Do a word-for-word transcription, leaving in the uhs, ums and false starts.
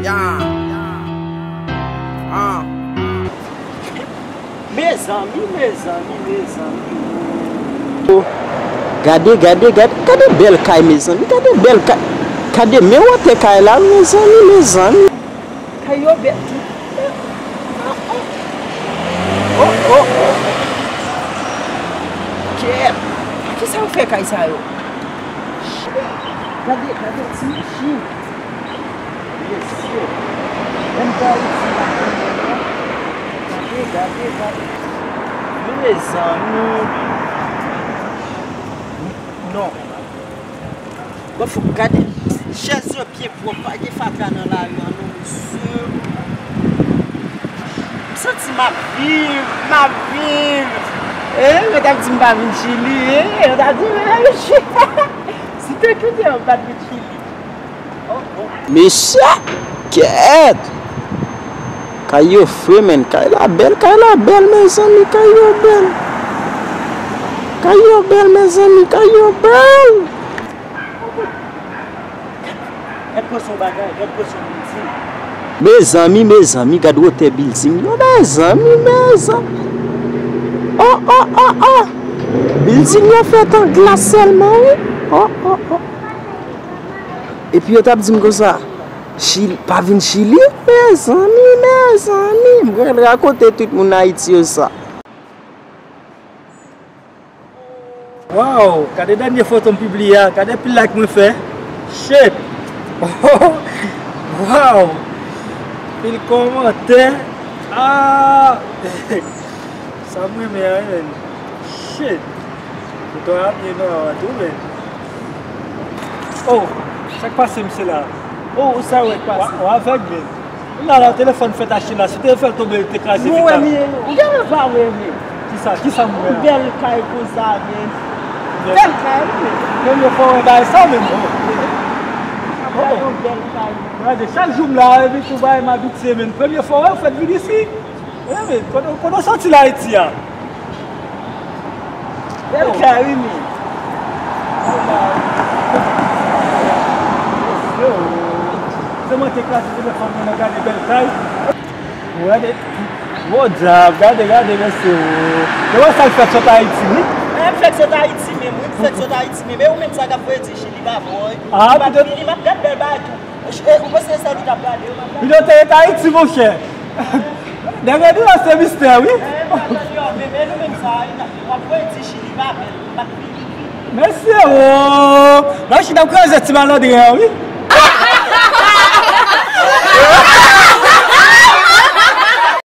Ya. Ah. Mezanmi, mezanmi, mezanmi. Gade, gade, gade, gade bèl kay, mezanmi. Gade bèl kay. Gade men wotè kay la, mezanmi, mezanmi. Kay yo bèl tou. Oh, oh, oh. Kèt. Kisa yo fè kay sa yo? Gade, gade ti machin. Mesye. Menm pa Ayiti la. Gade, gade, gade. Mezanmi. Non. Bon, fòk gade. Chèz yo byen pwòp, pa gen fatra nan lari an non, mesye. M santi m ap viv, m ap viv. Eh, yo t ap di m pa vin Chili, eh, yo t ap di m pa vin Chili. Si te kite yo, m pa t vin Chili. Oh, oh. Mesye, kèt! Kay yo fre, menn. Kay la bèl, kay la bèl, mezanmi, kay yo bèl. Kay yo bèl, mezanmi, kay yo bèl. Gad pran son bagay, gad pran son bilding. Mezanmi, mezanmi, gad wotè bilding yo, mezanmi, mezanmi. Oh, oh, oh, oh. Bilding yo fèt an glas sèlman, wi. Oh, oh, oh. Epi yo t ap di m konsa, Chili, pa vin Chili? Mezanmi, mezanmi, m pral rakonte tout moun Ayiti yo sa. Waw, gade dènye foto m pibliye a, gade pil like mwen fè. Shit! Waw! Pil kòmantè. Ah! Sa m renmen an, wi, menn. Shit! Foto a byen nwa tou, menn. Oh, sa k pase, mesye la? Oh, ou sa wè k pase? Ou avèg, menn. Ou la, la, telefòn fèt achte la. Si te fè l tonbe, li te kraze vital. Mwen wè, men, ou genlè pa wè, men. Kisa, kisa m wè a? Yon bèl kay konsa, men. Bèl kay, men. Premye fwa w wè bagay sa, menm. Yon bèl kay. Gade, chak jou m la, epi tou bagay m abitye, men. Premye fwa w wè, ou fèt vin isi. Wi, men, kote, kote w soti la Ayiti a? Bèl kay, wi, men. Se mwen te kraze telefòn mwen nan gade bèl kay. Gade, podyab, gade, gade, mesye, o. Se wè sa l fèt sot Ayiti, wi. E, m fèk sot Ayiti menm, wi, m fèk sot Ayiti menm. E ou menm sa k ap voye di Chili pa bon, wi. Ah, m ap vini, m ap gad bèl bagay tou. E, ou panse se sèl ou t ap gade, ou p ap gade? Videyo te ret Ayiti, monchè. Dènye videyo se mistè, wi. E, m pa gade yo menm, e nou menm sa, w ap voye di Chili pa bèl, m ap vini, vini. Mesye, o. Machin ap kraze ti malandren an, wi.